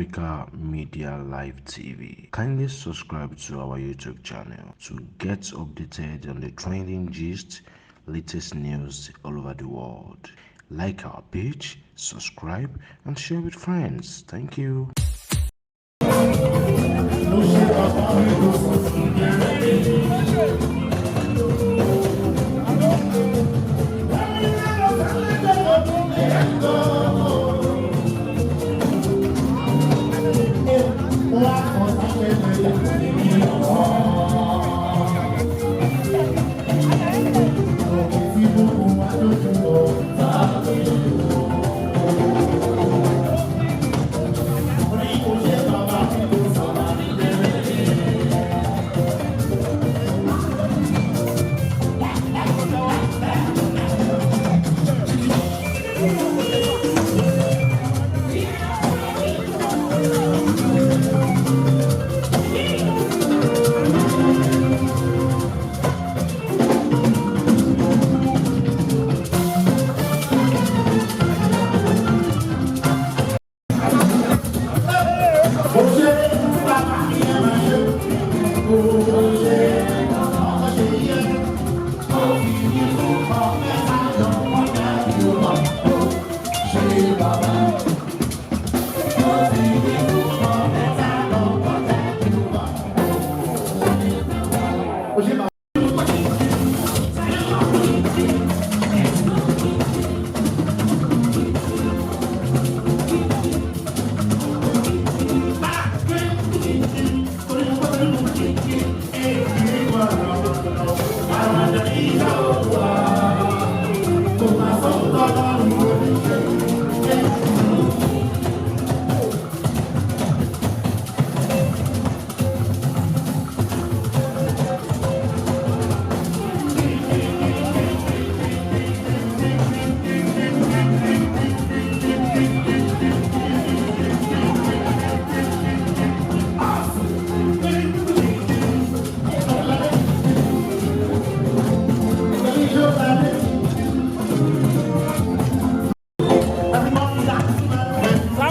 Africa Media Live TV. Kindly subscribe to our YouTube channel to get updated on the trending gist, latest news all over the world. Like our page, subscribe, and share with friends. Thank you.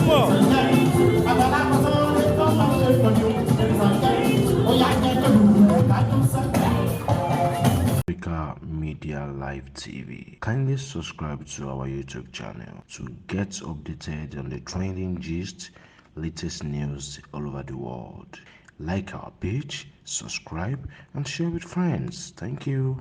Samuel. Africa Media Live TV. Kindly subscribe to our YouTube channel to get updated on the trending gist, latest news all over the world. Like our page, subscribe, and share with friends. Thank you.